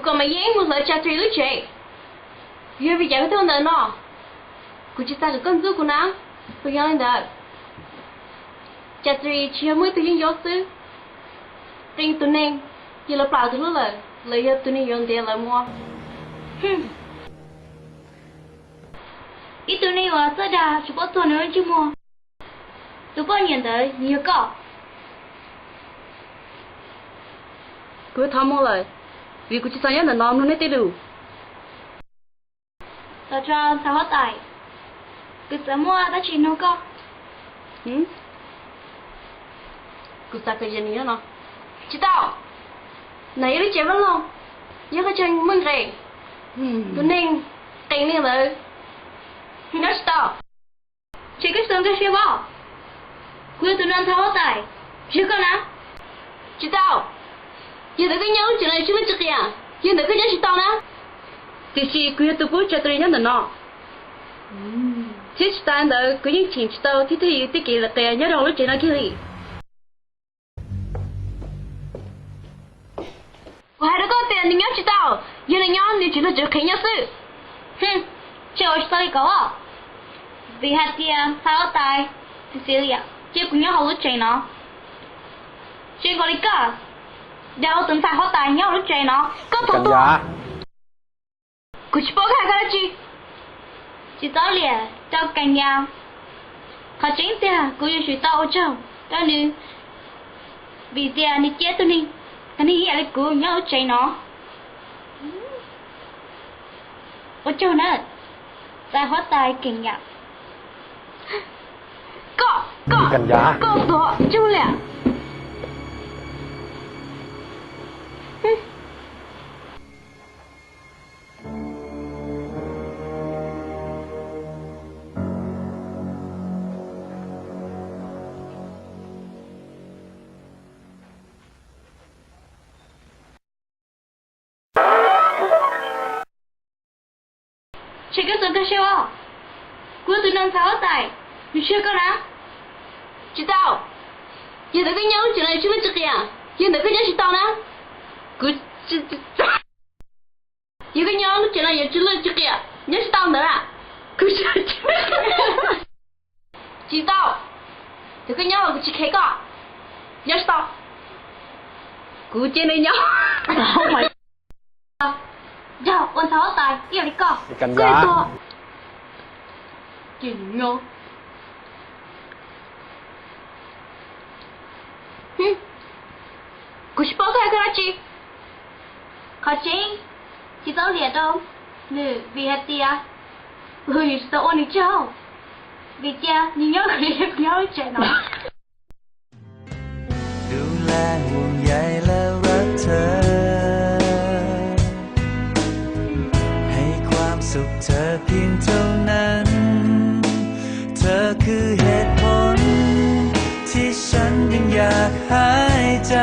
Kom Mas Yeeb mus hlawv Chatri lub tsev. Yog vim cas koj tuaj ntawm no? Kuv tsis xav kom koj ntxub kuv na. Puas yog li ntawd? Chatri tsis yog muaj ib tug yeeb ncuab xwb. Qee tus neeg, yog lawv plam tus hlub lawm, lawv yog tus neeg yuav ntiav lawv mus. Ib tug neeg uas txawj dag tsis paub txog nws lub ntsej muag, tus poj niam ntawd nws yog koj. Kuv thov mus lawm, vim kuv tsis xav nyob ntawm no mloog nej tej lus. Los tso ntxhais huab tais, kuv txawm muaj dab tsi nug koj. Kuv xav kom yog nws nyob no. Tsis tau. Nov yog lub tsev vaj loog, yog qhov chaw muaj nqis. Tus neeg qis li ntawd nyob tsis tau. Ces koj tsis tau nkag siab os. Kuv yog tus no ntxhais huab tais, yog koj na. Tsis tau. Yog ntawd koj nyob lub tsev no yus tsis luag tsis qias, yog ntawd koj nyob tsis tau na. Tiam sis kuv yog tus pub Chatri nyob ntawm no, thiab tsis tas ntawd kuv yeej cheem tsis tau thiab thiaj yus tib kev lawm qias nyob rau hauv lub tsev no kiag li. Kuv hais rau koj tias nws nyob tsis tau, yog nws nyob nws tsis luag tsis qhia nyob xwb. Tsis ua tsis tau li ko, vim hais tias ntxhais huab tais Cecilia cia kuv nyob hauv lub tsev no. Tsis nkaus li koj, dag ua tus ntxhais huab tais nyob hauv lub tsev no, koj txhob tuag. Kuv tsis paub koj hais koj dab tsi. Tsis txhob liam rau Kees Yas. Qhov tseeb tiag kuv yuav tsum tau ua tsaug rau nws, vim tias nws cia tus neeg, tus neeg ib yam li kuv nyob lub tsev no. Ua tsaug na, ntxhais huab tais Kees Yas. Koj, koj, koj tuag tsuj liam. Ces koj txhob nkag siab os. Kuv tus no ntxhais huab tais, nws tsis yog koj na. Tsis tau. Yog ntawd koj nyob lub tsev no yus tsis luag tsis qias, yog ntawd koj nyob tsis tau na. Kuv, yog koj nyob lub tsev no yus tsis luag tsis qias, nyob tsis tau ntawd. Kuv, tsis tau. Yog koj nyob los kuv tsis kheev koj, nyob tsis tau. Kuv cia nws nyob. Yog ua ntxhais huab tais ib yam li koj, koj tuag, ces nws nyob. Kuv tsis paub koj hais koj dab tsi. Qhov tseeb, tsis txhob liam rau nws vim hais tias kuv tsis tau ua nws tsaug, vim tias nws nyob, nws nyob lub tsev no.ดูแลห่วงใยและรักเธอ ให้ความสุขเธอเพียงเท่านั้น เธอคือเหตุผล ที่ฉันยังอยากหายใจ